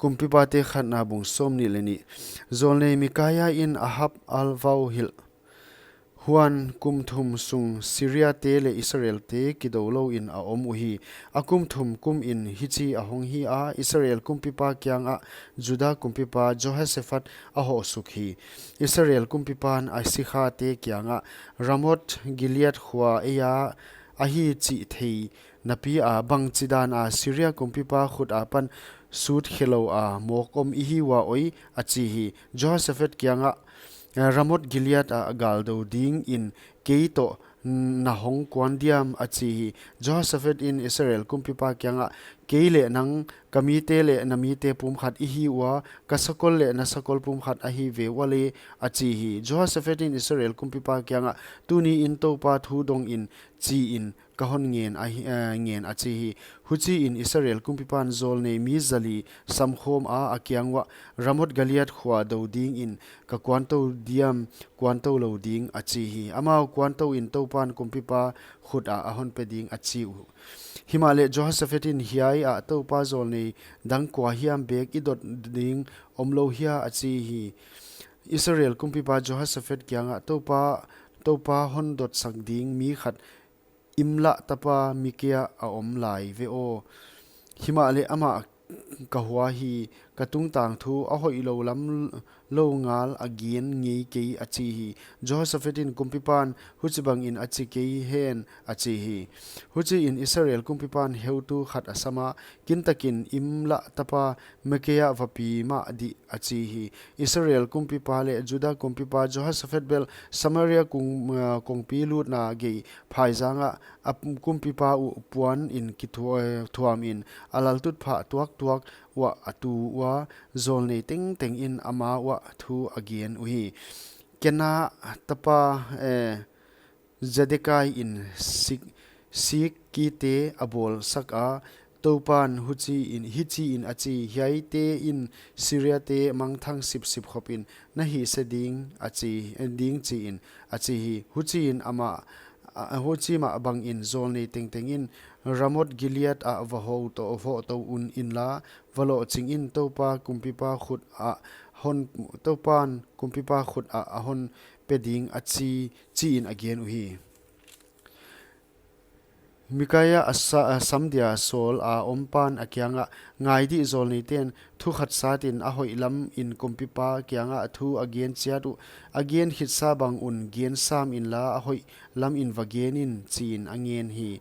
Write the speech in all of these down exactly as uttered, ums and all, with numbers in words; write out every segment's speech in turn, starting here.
Kumpipate khatna bung sawmnih leh nih. Zawlnei Mikaia in Ahab alvau hilh. Huan kum thum sung Siriate leh Israelte kidou louin a om uhi. A kum thum kumin hichi a hong hi a, Israel kumpipa kiangah Juda kumpipa Jehoshaphat a hoh suk hi. Israel kumpipan a sikhate kiangah, Ramoth Gilead khua eia ahi chih thei napi a, bangchidan a Siria kumpipa khut apan sut khelou a mawk om i hi ua oi, a chi hi. Jehoshaphat kiangah, Ramoth Gilead ah galdou dingin kei toh na hong kuan diam, a chi hi. Jehoshaphat in Israel kumpipa kiangah, kei leh nang, ka mite leh na mite pumkhat i hi ua, ka sakol leh na sakol pumkhat ahi ve ua le, a chi hi. Jehoshaphat in Israel kumpipa kiangah, tuni in Toupa thu dongin chi in ka hon ngen a hi, eh, ngen, a chi hi. Huchiin Israel kumpipan zawlnei mi zali samkhawm a, a kiang uah, Ramoth Gilead khua dou dingin ka kuantou diam, kuantou lou ding, a chi hi. Amau, kuantou in, Toupan kumpipa khut ah a hon pe ding, a chi uh. Himahleh Jehoshaphat in, hiai ah Toupa zawlnei dang kua hiam bek i dot ding om lou hia, a chi hi. Israel kumpipa Jehoshaphat kiangah, Toupa, Toupa hon dotsak ding mi khat Imla tapa Mikaia a om lai ve aw. Himahleh amah ka hua hi, ka tungtang thu a hoihlou lam lou ngal a gen ngei kei, a chi hi. Jehoshaphat in, kumpipan huchibangin a chi kei hen, a chi hi. Huchiin Israel kumpipan heutu khat a sam a, kintakin Imla tapa Mikaia va pi mah dih, a chi hi. Israel kumpipa leh Juda kumpipa Jehoshaphat bel Samaria kung, ah, kongpi lutna gei phaizang ah a kumpipa uh puanin kithu-, eh, thuamin a laltutphah tuaktuak uah a tu ua, zawlnei tengteng in ama uah thu a gen uhi. Kenaz tapa, eh, Zedekia in sik, sikkite a bawlsak a, Toupan huchiin, hichiin a chi, hiaite in Siriate mangthang sipsip khopin na hihse ding a chi, ding chiin, a chi hi. Huchiin amah, a, huchi mah bangin zawlnei tengteng in Ramoth Gilead ah va hoh tou, hoh tou un inla, va lohching in, Toupa kumpipa khut ah hon, Toupan kumpipa khut ah a hon pe ding a chi, chiin a gen uhi. Mikaia a sa-, a sam dia sawl a ompan a kiangah, ngai dih, zawlneiten thu khat satin a hoih lamin kumpipa kiangah thu a gen chiat uh, a gen khitsa bang un gen sam inla, a hoih lamin va gen in, chiin a ngen hi.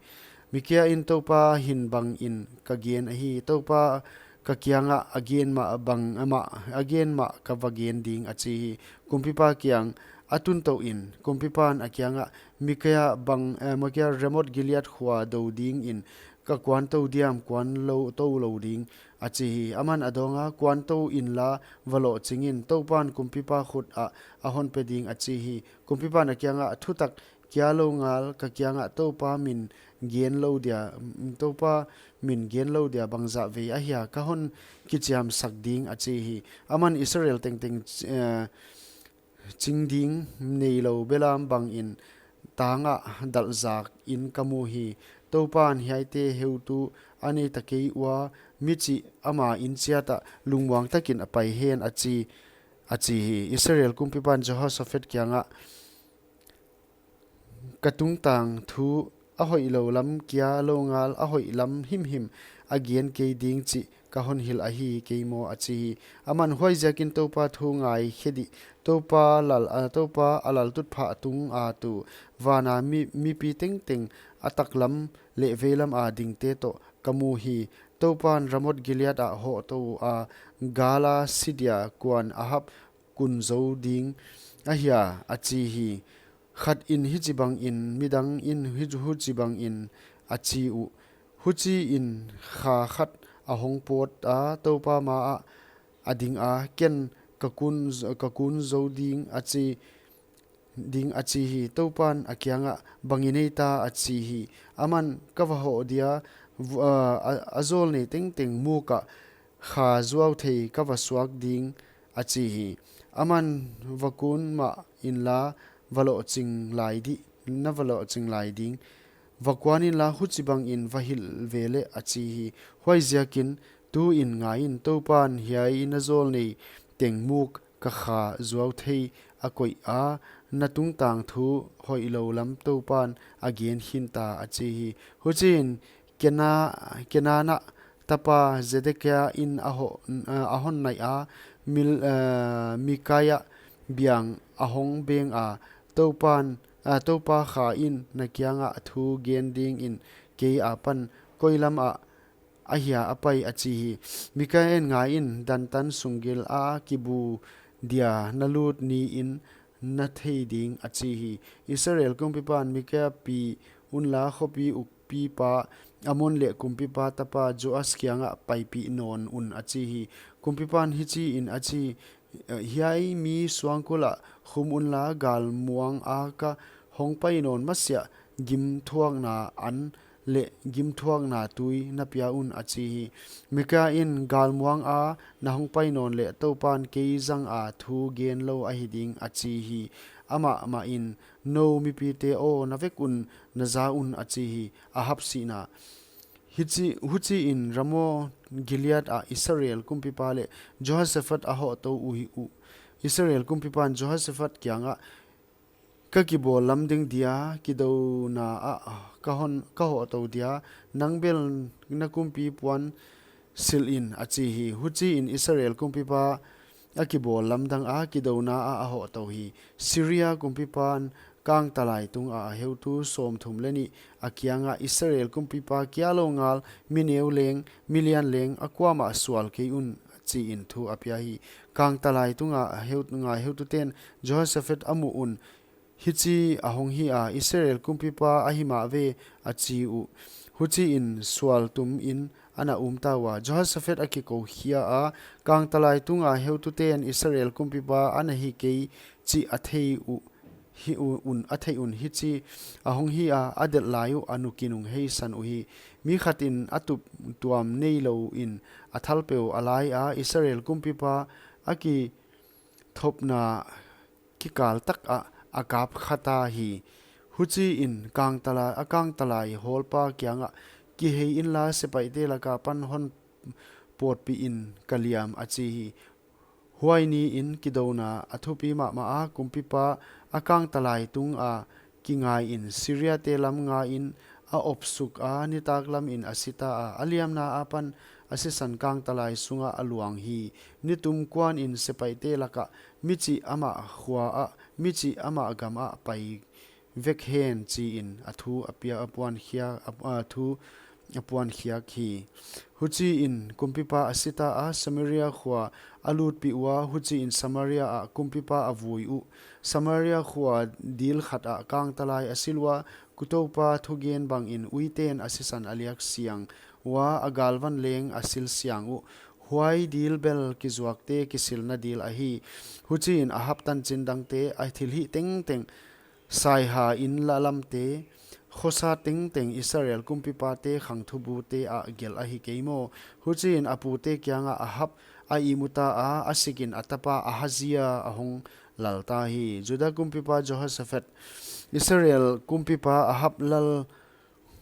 Mikaia in, Toupa hin bangin ka gen ahi, Toupa ka kiangah a gen mah bang, amah, a gen mah ka va gen ding, a chi hi. Kumpipa kiang a tun tou in, kumpipan a kiangah, Mikaia bang, eh, Mikaia Ramoth Gilead khua dou dingin ka kuantou diam, kuantou lou ding, a chi hi. Aman a dawng a, kuantou inla, va lohching in, Toupan kumpipa khut ah a hon pe ding, a chi hi. Kumpipan a kiangah, thutak kia lou ngal ka kiangah Toupa min gen lou dia, mm, Toupa min gen lou dia bangzah vei ahia ka hon kichiamsak ding, a chi hi. Aman Israel tengteng, eh, ching ding neilou belam bangin tang ah dalh zakin ka mu hi. Toupan hiaite heutu a nei ta kei ua, mi chih ama in chiat ah lungmuang takin a pai hen, a chi, a chi hi. Israel kumpipan Jehoshaphat kiangah, ka tungtang thu a hoihlou lam kia lou ngal a hoih lam himhim a gen kei ding chih ka hon hilh ahi kei maw, a chi hi. Aman, huaiziakin Toupa thu ngaikhe dih, Toupa lal, a, Toupa a laltutphah tung a tu vana mi, mipi tengteng a taklam leh veilam a dingte toh ka mu hi. Toupan Ramoth Gilead ah hoh tou a, gala si dia kuan Ahab kun zou ding ahia, a chi hi. Khat in hichibangin, midang in hi-, huchibangin a chi uh. Huchiin kha khat a hong pawt a, Toupa ma ah a ding a, ken ka kun, ka kun zou ding, a chi, ding, a chi hi. Toupan a kiangah, bang i nei ta, a chi hi. Aman, ka va hoh dia, vu-, a, a, a zawlnei tengteng muk ah kha zuau thei ka va suak ding, a chi hi. Aman, va kun mah inla, va lohching lai dih, na va lohching lai ding. Va kuan inla, huchibangin va hilh ve leh, a chi hi. Huaiziakin Tuin ngaiin, Toupan hiai na zawlnei teng muk ka kha zuau thei a koih a, na tungtang thu hoihlou lam Toupan a gen khinta, a chi hi. Huchiin Kena-, Kenana tapa Zedekia in a ho-, a hon naih a, Mil-, eh, Mikaia biang a hong beng a, Toupan, eh, Toupa Kha in na kiangah thu gen dingin kei apan koi lamah ahia a pai, a chi hi. Mikaia in, Ngaiin, Dantan sunggil a kibu dia na lut niin na thei ding, a chi hi. Israel kumpipan Mikaia pi unla, khopi ukpipa Amon leh kumpipa tapa Joas kiangah paipih nawn un, a chi hi. Kumpipan hichiin a chi, Hiai mi suangkul ah khum unla, galmuang a ka hong pai nawn masiah gimthuakna an leh gimthuakna tui na pia un, a chi hi. Mikaia in, Galmuang a na hong pai nawn leh Toupan kei zanga thu gen lou ahi ding, a chi hi. Amah mahin, Nou mipite aw, na vek un, na za un, a chi hi. Ahab sihna. Hichi, huchiin Ramoth Gilead ah Israel kumpipa leh Jehoshaphat a hohtou uhi uh. Israel kumpipan Jehoshaphat kiangah, Ka kibawl lam ding dia, kidouna ah ka hon, ka hohtou dia, nang bel na kumpi puan silh in, a chi hi. Huchiin Israel kumpipa a kibawl lamdang a kidouna ah a hohtou hi. Syria kumpipan kangtalai tungah a heutu sawmthum leh nih a kiangah, Israel kumpipa kia lou ngal, mi neu leng, mi lian leng, a kuamah sual kei un, chiin thu a pia hi. Kangtalai tunga a heu-, ngai heututen Jehoshaphat a muh un, Hichi a hong hi a, Israel kumpipa ahi mah ve, a chi uh. Huchiin sual tumin ana um ta ua. Jehoshaphat a kikou khia a, kangtalai tunga heututen Israel kumpipa ana hi kei chih a theih uh, hi u-, un, a theih un, Hichi a hong hi a, a delh lai uh, a nu kinungheisan uhi. Mi khatin a tup tuam neilouin a thalpeu a lai a, Israel kumpipa a kithopna kikal takah a kap kha ta hi. Huchiin kangtalai, a kangtalai hawlpa kiangah, Kihei inla, sepaihte laka pan hon pawtpih in, ka liam, a chi hi. Huai niin kidouna a thupi mahmah a, kumpipa a kangtalai tunga kingaiin Syriate lam ngain a opsuk a, nitak lamin a si ta a, a liamna apan a sisan kangtalai sungah a luang hi. Nitum kuanin sepaihte lakah, Michih amah khua ah, michih amah gam ah pai vek hen, chiin a thu a pia, a puan khia, a, a thu a puan khiak hi. Huchiin kumpipa a si ta a, Samaria khua a lutpih ua, huchiin Samaria ah kumpipa a vui uh. Samaria khua dil khat ah kangtalai a sil ua, Toupa thugen bangin uiten a sisan a liak siang ua, a galvan leng a sil siang uh. Huai dil bel kizuakte kisilna dil ahi. Huchiin Ahab tanchin dangte, a thilhih tengteng, saiha in la lamte, khosa tengteng Israel kumpipate khangthubute ah gelh ahi kei maw? Huchiin a pute kiangah Ahab a ihmu ta a, a sikin a tapa Ahazia a hong lal ta hi. Juda kumpipa Jehoshaphat, Israel kumpipa Ahab lal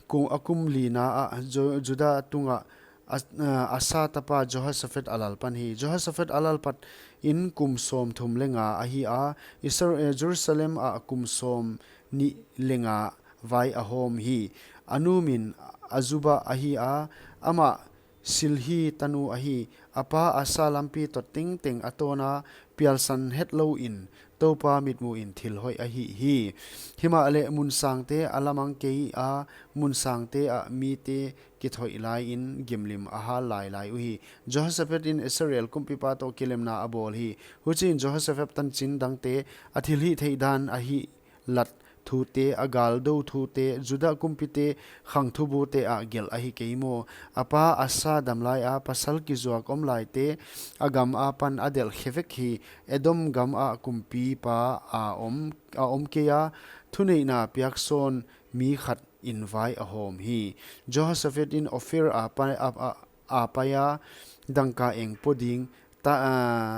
ku-, a kum lina ah Ju-, Juda tungah A-, Asa tapa Jehoshaphat a lal pan hi. Jehoshaphat a lal patin kum sawmthum leh nga ahi a, Isra-, eh, Jerusalem ah kum sawmnih leh nga vai a hawm hi. A nu min Azubah ahi a, amah Silhi tanu ahi. A pa Asa lampi tot tengteng a tawn a, pialsan hetlouin Toupa mitmuhin thil hoih a hih hi. Himahleh mun sangte a lamang kei a, mun sangte ah mite kithoih laiin gimlim a hal lailai uhi. Jehoshaphat in Israel kumpipa toh kilemna a bawl hi. Huchiin Jehoshaphat tanchin dangte, a thilhih theih dan a hihlat thute, a galdou thute, Juda kumpite khangthubute ah gelh ahi kei maw? A pa Asa damlai a pasal kizuak om laite, a gam apan a delh khe vek hi. Edom gam ah kumpipa a om, a om kei a, thuneihna piak sawn mi khat in vai a hawm hi. Jehoshaphat in Ophir a pai a, a, a pai a, dangka eng po ding, ta-, a,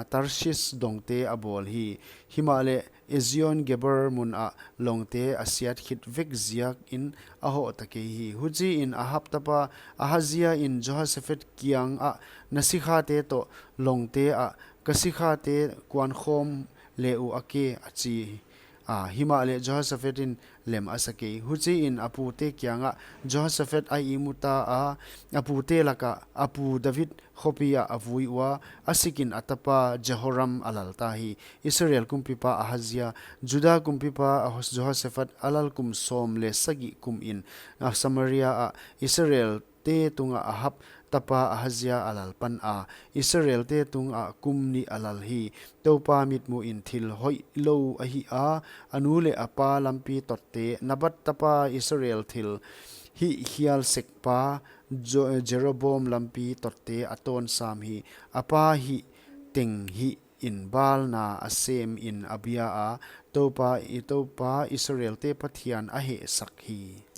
Tarshish dongte a bawl hi. Himahleh Ezion-geber mun ah longte a siat khit vek ziakin a hoh ta kei hi. Huchiin Ahab tapa Ahazia in Jehoshaphat kiangah, Na sikhate toh longte ah ka sikhate kuankhawm le uh a ke, a chi a. Himahleh Jehoshaphat in lem a sa kei. Huchiin a pute kiangah Jehoshaphat a ihmu ta a, a pute lakah a pu David khopi ah a vui ua, a sikin a tapa Jehoram a lal ta hi. Israel kumpipa Ahazia, Juda kumpipa Ahos-, Jehoshaphat a lal kum sawm le sagih kumin, a Samaria ah Israelte tungah Ahab tapa Ahazia a lal pan a, Israelte tungah kum nih a lal hi. Toupa mitmuhin thil hoihlou a hih a, a nu leh a pa lampi totte, Nabat tapa Israel thil hih khial sekpa Jo-, Jeroboam lampi totte a tawn sam hi. A pa hih teng hihin Baal na a semin a bia a, Toupa, i Toupa Israelte Pathian a hehsak hi.